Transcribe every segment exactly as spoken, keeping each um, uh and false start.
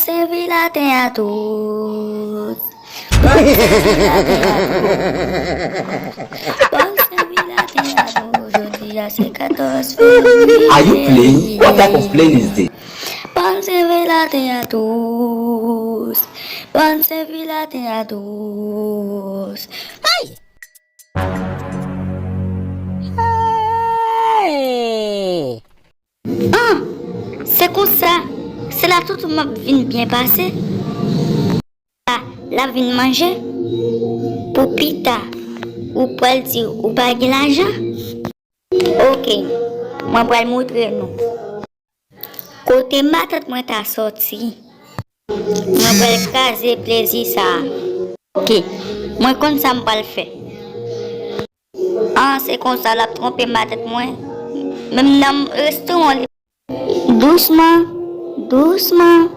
Sèvi laten a tous. Bòn sèvi laten a tous. Bòn sèvi laten a tous. Jodi a se katòz fevriye. Are you playing? What type of playing is this? Bòn sèvi laten a tous. Bòn sèvi laten a tous. Hey! Hey! An, se konsa, se la tout m ap vin byen pase. La, l ap vin manje. Pou pita, ou pral di ou pa gen lajan. Oke, mwen pral montre nou. Kote matant mwen ta sòti? Mwen pral kraze plezi sa a. Oke, mwen konn sa m pral fè. An, se konsa l ap twonpe matant mwen. Menm nan restoran li. Dousman, dousman,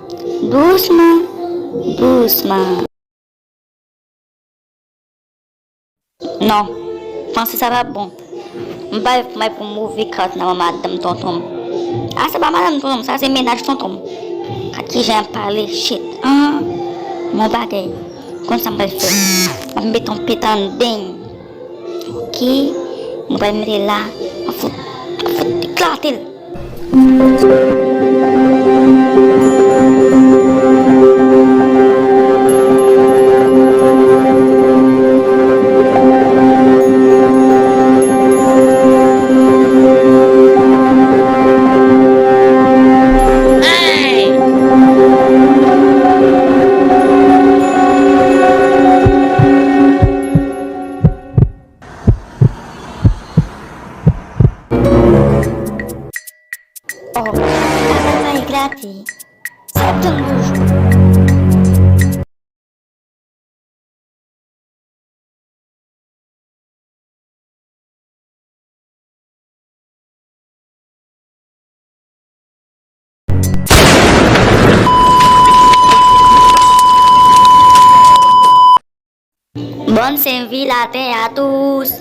dousman, dousman. Non, panse sa pa bon. M pa vle pou m al pran move kat nan madanm tonton m. A, se pa madanm tonton m, sa se mennaj tonton m. Gad kijan y ap pale, shit. An, bon bagay. Konn sa m pral fè? M ap met yon pet anndan. Oke, m pral mete la. M ap fout, m ap fout eklate l. Oh, papa va eklate. Sa ap tann toujou. Bòn sèvi laten a tous.